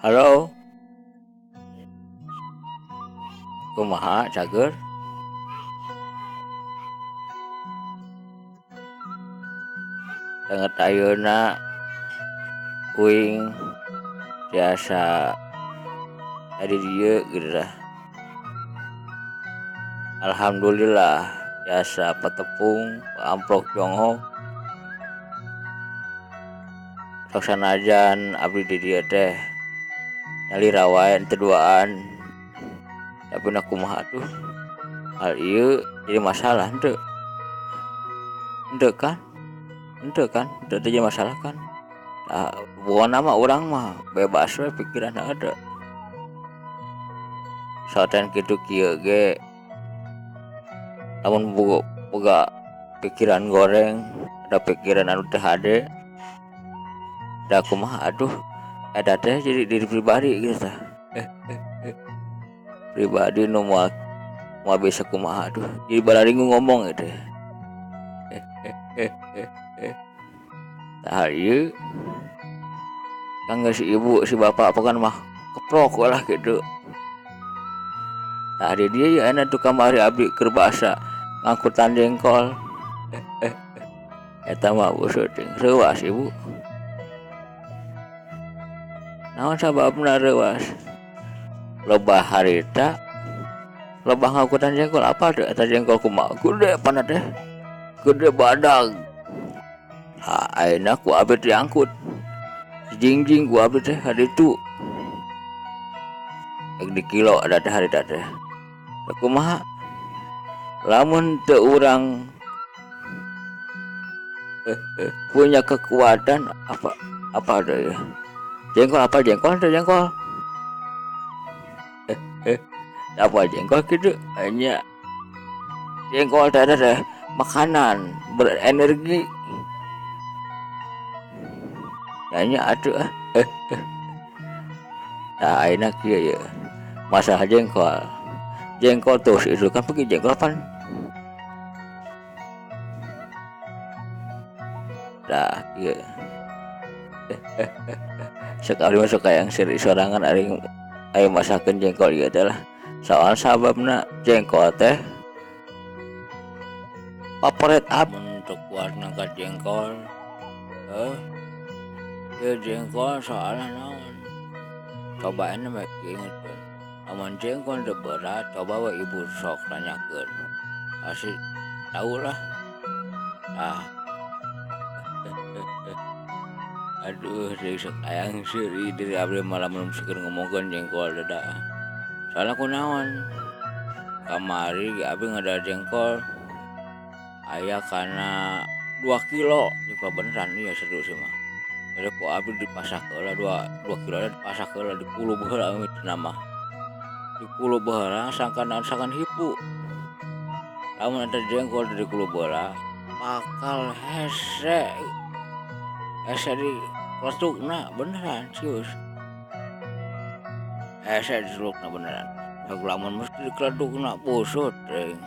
Halo. Kumaha cager? Danget ayeuna uing tiasa aya di dieu kitu tah. Alhamdulillah tiasa patepung amplok jonghok. Sok sanajan abdi di dieu teh nyalira wae teu duaan tapi na kumaha atuh hal ieu jadi masalah henteu. Henteu kan? Henteu kan? Henteu jadi masalah kan? Tah pokona mah urang mah bebas we pikiran heueuh. Saten kitu kieu ge lamun boga pikiran goreng, ada pikiran anu teu hade da kumaha atuh eta teh jadi diri pribadi kitu tah. Pribadi nu moal bisa kumaha atuh jadi balaringung ngomong ieu teh. Tah ieu kan geus si ibu si bapak pokona mah keprok we lah kitu. Tah di dieu ye aya tukang kamari abdi keur basa ngangkutan jengkol. Eta mah busuk teuing reuas ibu. Naon sababna reuas? Loba harita loba ngangkutan jengkol apal teu eta jengkol kumaha gede pana teh. Gede badag. Ha ayeuna ku abdi diangkut. Jingjing ku abdi teh haditu. Rek di kilo ada teh harita teh. Kumaha? Lamun teu urang punya kekuatan apa apa ada ya? Jengkol apa jengkol teh jengkol? Apa jengkol kitu? Nya jengkol teh teh makanan berenergi. Nya atuh ah. Tah ayeuna kieu ye. Masalah jengkol. Jengkol terus itu kan pergi jengkol pan. Tah kieu. Sekali masuk ka yang seri sorangan ari aya masakeun jengkol ieu teh lah. Soal sababna jengkol teh favorit abdi teu kuat ngangkat jengkol. Ieu jengkol soalna naon? Cobain we ingetkeun. Lamun jengkol teu berat coba we ibu sok tanyakeun. Pasti tahu lah. Ah. Aduh, deui sok hayang seuri diri abdi mah lamun seukeun ngomongkeun jengkol teh da. Soalna kunaon? Kamari ge abdi ngadahar jengkol aya kana 2 kilo, jengkol beneran ieu serius ieu mah. Jadi ku abdi dipasak heula 2 kilo dipasak heula dikulub heula mimitina mah. Dikulub heula sangkan sangkan hipu. Lamun eta jengkol teu dikulub heula bakal hese. Hese di kletukna beneran serius. Hese dicelukna beneran. Sok lamun mesti dikletukna busut teuing.